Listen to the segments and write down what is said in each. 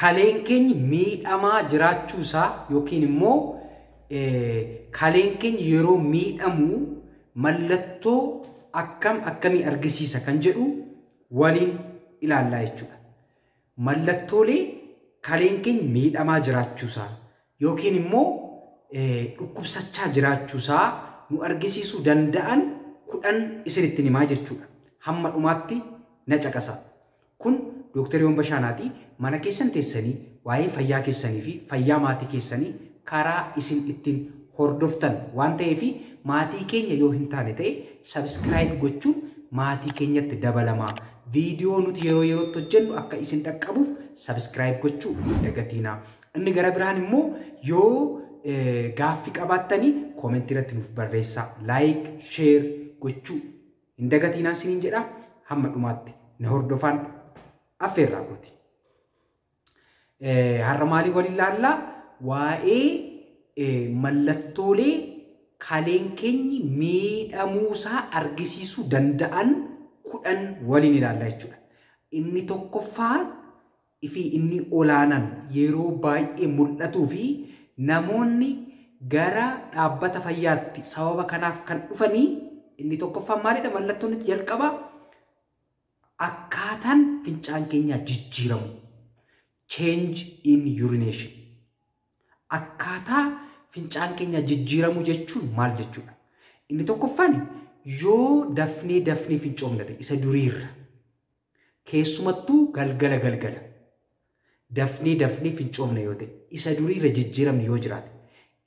Kaleen keenya miidhamaa jiraachuusaa yookiin immoo kaleen keenya yeroo miidhamu mallattoo akkam akkamii argisiisa kan jedhu waliin ilaallaa jechuudha. Mallattoolee kaleen keenya miidhamaa jiraachuusaa yookiin immoo dhukkubsachaa jiraachuusaa nu argisiisuu danda'an 10 isinitti himaa jechuudha. Hamma dhumaatti na caqasa. Kun Dooktar Yoon Bashaanaati. Mana keessan teessanii waa'ee fayyaa keessanii fi fayyaa maatii keessanii karaa isin ittiin hordoftan waan ta'eef maatii keenya yoo hin taane ta'e subscribe gochuun maatii keenyatti dabalamaa. Viidiyoo nuti yeroo yerootti hojjennu akka isin dhaqqabuuf subscribe gochuu hin dagatinaa. Inni gara biraan immoo yoo gaaffii qabaattanii koomentii irratti nuuf barreessaa. Like, share gochuu hin dagatinaa isiniin jedha. Hamma dhumaatti na hordofaan affeerraa kooti. Har'a maalii waliin ilaallaa? Waa'ee mallattoolee kaleen keenyi miidhamuusaa argisiisuu danda'an 10 waliin ilaallaa jechuudha. Inni tokkoffaa fi inni olaanaan yeroo baay'ee mul'atuu fi namoonni gara dhaabbata fayyaatti sababa kanaaf kan dhufanii inni tokkoffaan maalidha? Mallattoon itti jalqabaa akkaataan fincaan keenyaa jijjiiramu. Change in urination. Akkaataa fincaan keenya jijjiiramu jechuun maal jechuudha? Inni tokkoffaan yoo dafnee dafnee fincoofna ta'e isa duriirra, keessumattuu galgala galgala dafnee dafnee fincoofna yoo ta'e isa duriirra jijjiiramni yoo jiraate.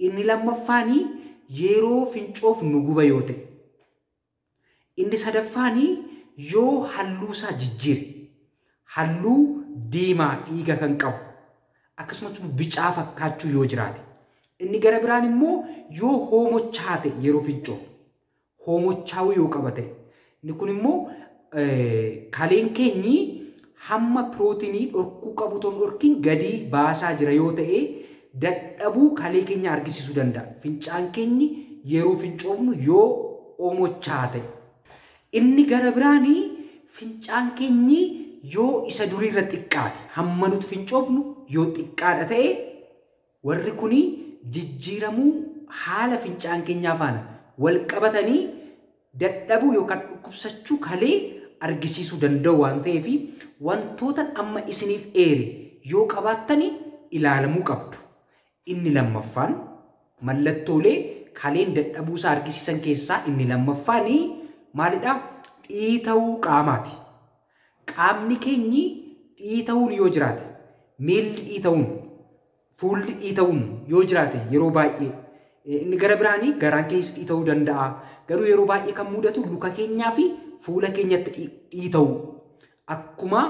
Inni lammaffaanii yeroo fincoofnu guba yoo ta'e. Inni sadaffaanii yoo halluu isaa jijjiire, halluu diimaa dhiiga kan qabu akkasumas bicaa fakkaachuu yoo jiraate. Inni gara biraan immoo yoo hoomochaa ta'e yeroo fincoofu hoomochaa'uu yoo qaba ta'e. Inni kun immoo kaleen keenyi hamma pirootinii dhorkuu qabu ton dhorkiin gadi baasaa jira yoo ta'e dadhabuu kalee keenya argisiisuu danda'a. Fincaan keenyi yeroo fincoofnu yoo hoomochaa ta'e. Inni gara biraanii fincaan keenyi yoo isa duriirra xiqqaate, hamma nuti fincoofnu yoo xiqqaadha ta'e, warri kuni jijjiiramuu haala fincaan keenyaa faana wal qabatanii dadhabuu yookaan dhukkubsachuu kalee argisiisuu danda'u waan ta'eef wantoota amma isiniif eere yoo qabaattanii ilaalamuu qabdu. Inni lammaffaan mallattoolee kaleen dadhabuusaa argisiisan keessaa inni lammaffaanii maalidha? Dhiita'uu qaamaati. Qaamni keenyi dhiita'uun yoo jiraate, miilli dhiita'uun, fuulli dhiita'uun yoo jiraate yeroo baay'ee inni gara biraanii garaan keenyas dhiita'uu danda'a. Garuu yeroo baay'ee kan mudatu luka keenyaa fi fuula keenyatti dhiita'u. Akkuma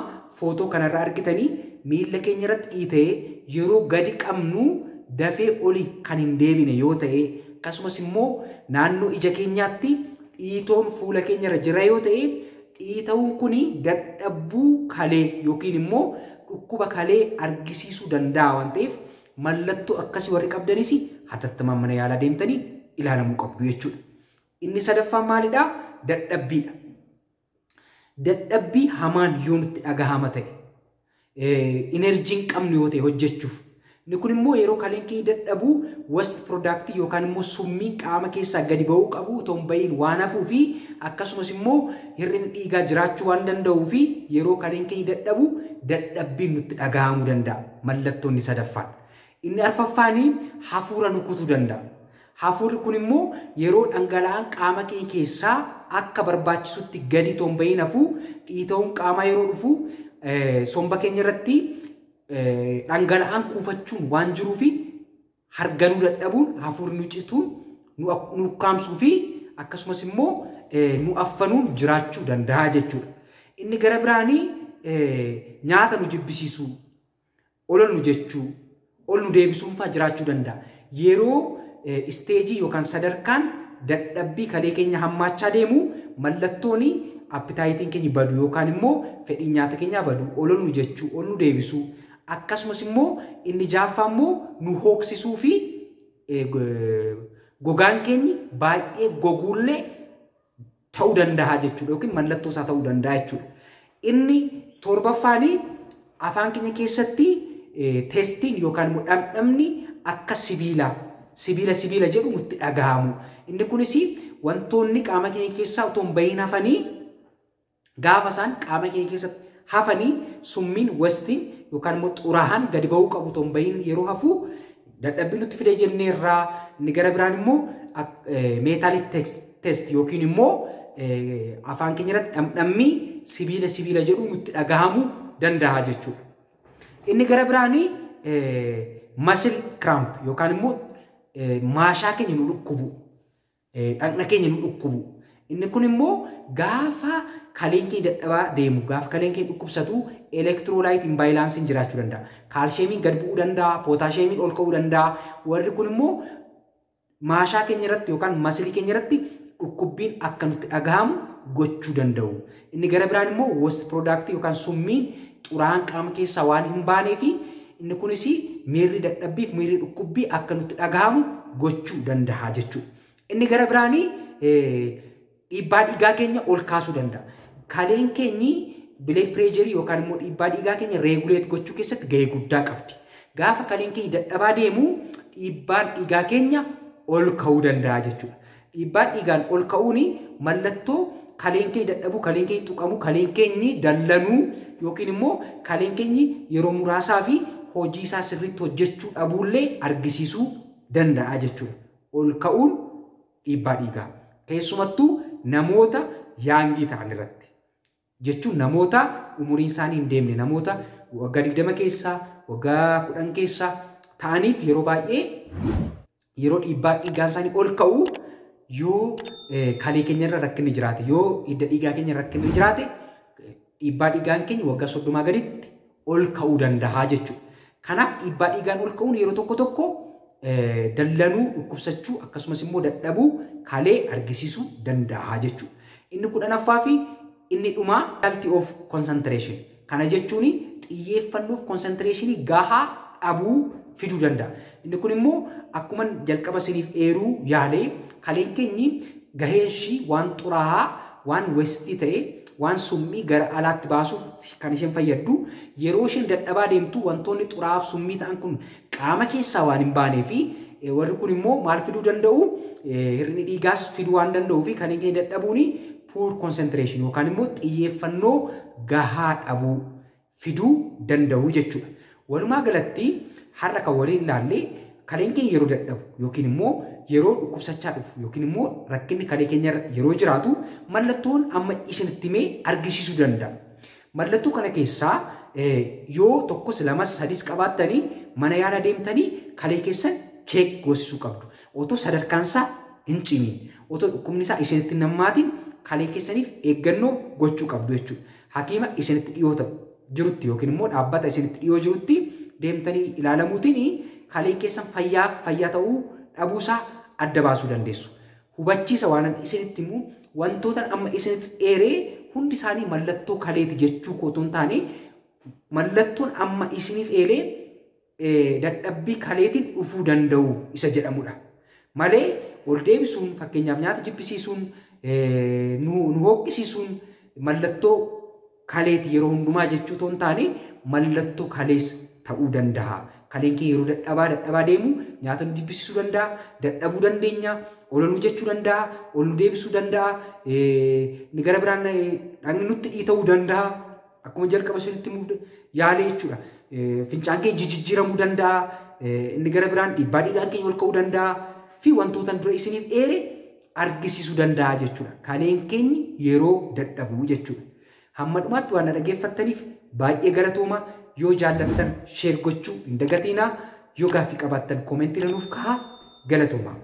footoo kanarraa argitanii miilla keenya irratti dhiita'ee yeroo gadi qabnu dafee oli kan hin deebine yoo ta'e, akkasumas immoo naannoo ija keenyaatti dhiitoon fuula keenya irra jira yoo ta'e, dhiita'uun kun dadhabuu kalee yookiin immoo dhukkuba kalee argisiisuu danda'a waan ta'eef mallattoo akkasii warri qabdanis hatattamaan mana yaalaa deemtanii ilaalamuu qabdu jechuudha. Inni sadaffaan maalidhaa? Dadhabbiidha. Dadhabbii hamaan yoo nutti dhagahama ta'e, inerjiin qabnu yoo ta'e hojjechuuf. Inni kun immoo yeroo kaleen keenya dadhabuu waste product yookaan immoo summii qaama keessaa gadi ba'uu qabu otoo hin bahiin waan hafuu fi akkasumas immoo hir'inni dhiigaa jiraachuu waan danda'uu fi yeroo kaleen keenya dadhabu dadhabbiin nutti dhagahamuu danda'a. Mallattoon inni sadaffaan. Inni arfaffaanii hafuura nu kutuu danda'a. Hafuurri kun immoo yeroo dhangala'aan qaama keenya keessaa akka barbaachisutti gadi otoo hin bahiin hafuu, dhiita'uun qaamaa yeroo dhufu somba keenya irratti dhangala'aan kuufachuun waan jiruu fi harganuu dadhabuun, hafuurri nu cituun, nu ukkaamsuu fi akkasumas immoo nu affanuun jiraachuu danda'a jechuudha. Inni gara biraanii nyaata nu jibbisiisuu, ol nu jechuu, ol nu deebisuun fa'aa jiraachuu danda'a. Yeroo isteejii yookaan sadarkaan dadhabbii kalee keenya hammaachaa deemu mallattoon appitaayitiin keenya badu yookaan immoo fedhiin nyaata keenyaa badu, ol nu jechuu, ol nu deebisuu, akkasumas immoo inni jaaffaa immoo nu hooksisuu fi gogaan keenyi baay'ee goguullee ta'uu danda'a jechuudha yookiin mallattoo isaa ta'uu danda'a jechuudha. Inni torbaffaanii afaan keenya keessatti Tasteiin yookaan immoo dhamdhamni akka sibiilaa sibiila sibiila jedhu nutti dhagahamu. Inni kunis wantoonni qaama keenya keessaa otoo hin bahiin hafanii, gaafa isaan qaama keenya keessatti hafanii, summiin, wasteiin yookaan immoo xuraa'aan gadi ba'uu qabu otoo hin bahiin yeroo hafu dadhabbii nutti fidee jenneerraa. Inni gara biraan immoo metallic taste yookiin immoo afaan keenya irratti dhamdhammii sibiila sibiila jedhu nutti dhagahamuu danda'a jechuudha. Inni gara biraanii muscle cramp yookaan immoo maashaa keenya nu dhukkubu, dhaqna keenya nu dhukkubu. Inni kun immoo gaafa kaleen keenya dadhabaa deemu, gaafa kaleen keenya dhukkubsatu, electrolyte imbalanceiin jiraachuu danda'a. Calciumiin gad bu'uu danda'a, potassiumiin ol ka'uu danda'a. Warri kun immoo maashaa keenya irratti yookaan muscleii keenya irratti dhukkubbiin akka nutti dhagahamu gochuu danda'u. Inni gara biraan immoo waste productii yookaan summiin xuraa'aan qaama keessaa waan hin baanee fi inni kunis miirri dadhabbiif miirri dhukkubbii akka nutti dhagahamu gochuu danda'a jechuudha. Inni gara biraanii dhiibbaa dhiigaa keenya ol kaasuu danda'a. Kaleen keenyi blood pressureii yookaan immoo dhiibbaa dhiigaa keenya regulate gochuu keessatti gahee guddaa qabdi. Gaafa kaleen keenya dadhabaa deemu, dhiibbaan dhiigaa keenya ol ka'uu danda'a jechuudha. Dhiibbaan dhiigaan ol ka'uun mallattoo kaleen keenya dadhabuu, kaleen keenya tuqamuu, kaleen keenyi dallanuu yookiin immoo kaleen keenyi yeroo muraasaa fi hojii isaa sirriitti hojjechuu dhabuullee argisiisuu danda'a jechuudha. Ol ka'uun dhiibbaa dhiigaa. Keessumattuu namoota youngii ta'an irratti. Jechuun namoota umuriin isaanii hin deemne, namoota waggaa 20 keessaa, waggaa 10 keessaa ta'aniif yeroo baay'ee yeroo dhiibbaa dhiigaan isaanii ol ka'u, yoo kalee keenya irra rakkinni jiraate, yoo hidda dhiigaa keenya irra rakkinni jiraate, dhiibbaa dhiigaan keenya waggaa 30 gaditti ol ka'uu danda'a jechuudha. Kanaaf dhiibbaa dhiigaan ol ka'uun yeroo tokko tokko dallanuu, dhukkubsachuu, akkasumas immoo dadhabuu kalee argisiisuu danda'a jechuudha. Inni 10ffaa fi inni dhumaa difficulty of concentration. Kana jechuun xiyyeeffannoof concentrationii gahaa dhabuu fiduu danda'a. Inni kun immoo akkuma jalqaba isiniif eeruu yaalee, kaleen keenyi gaheen ishii waan xuraa'aa, waan wasteii ta'e, waan summii gara alaatti baasuuf kan isheen fayyaddu, yeroo isheen dadhabaa deemtu wantoonni xuraa'aaf summii ta'an kun qaama keessaa waan hin baanee fi warri kun immoo maal fiduu danda'u? Hir'inni dhiigaas fiduu waan danda'uu fi kaleen keenya dadhabuun poor concentration yookaan immoo xiyyeeffannoo gahaa dhabuu fiduu danda'u jechuudha. Walumaa galatti har'a kan waliin ilaallee, kaleen keenya yeroo dadhabu yookiin immoo yeroo dhukkubsachaa dhufu yookiin immoo rakkinni kalee keenya yeroo jiraatu mallattoon amma isinitti himee argisiisuu danda'a. Mallattoo kana keessaa yoo tokkos, lamas, sadis qabaattanii, mana yaala deemtanii kalee keessan check goosisuu qabdu. Otoo sadarkaan isaa hin cimiin, otoo dhukkubni isaa isinitti hin hammaatiin, kalee keessaniif eeggannoo gochuu qabdu jechuudha. Hakiima isinitti dhiyoo jirutti yookiin immoo dhaabbata isinitti dhiyoo jirutti deemtanii ilaalamuutiin kaleen keessan fayyaaf fayyaa ta'uu dhabuusaa adda baasuu dandeessu. Hubachiisa waan isinitti himu, wantoota amma isinitti eeree hundi isaanii mallattoo kaleeti jechuu koo otoo hin taane, mallattoon amma isiniif eeree dadhabbii kaleetiin dhufuu danda'u isa jedhamudha. Malee ol deebisuun, fakkeenyaaf nyaata jibbisiisuun, nu hoqqisiisuun mallattoo kaleeti yeroo hundumaa jechuu otoo hin taane, mallattoo kalees ta'uu danda'a. Kaleen keenya yeroo dadhabaa dadhabaa deemu nyaata nu jibbisiisuu danda'a, dadhabuu dandeenya, ol nu jechuu danda'a, ol nu deebisuu danda'a, inni gara biraan dhagni nutti dhiita'uu danda'a. Akkuma jalqaba isinitti himuuf yaalee jechuudha. Fincaan keenya jijjiiramuu danda'a, inni gara biraan dhiibbaa dhiigaan keenya ol ka'uu danda'a fi wantoota dura isiniif eere argisiisuu danda'a jechuudha. Kaleen keenya yeroo dadhabuu jechuudha. Hamma dhumaatti waan na dhaggeeffattaniif baay'ee galatooma. Yoo jaallattan share gochuu hin dagatinaa. Yoo gaaffii qabaattan commentii nuuf kaa'aa, galatooma.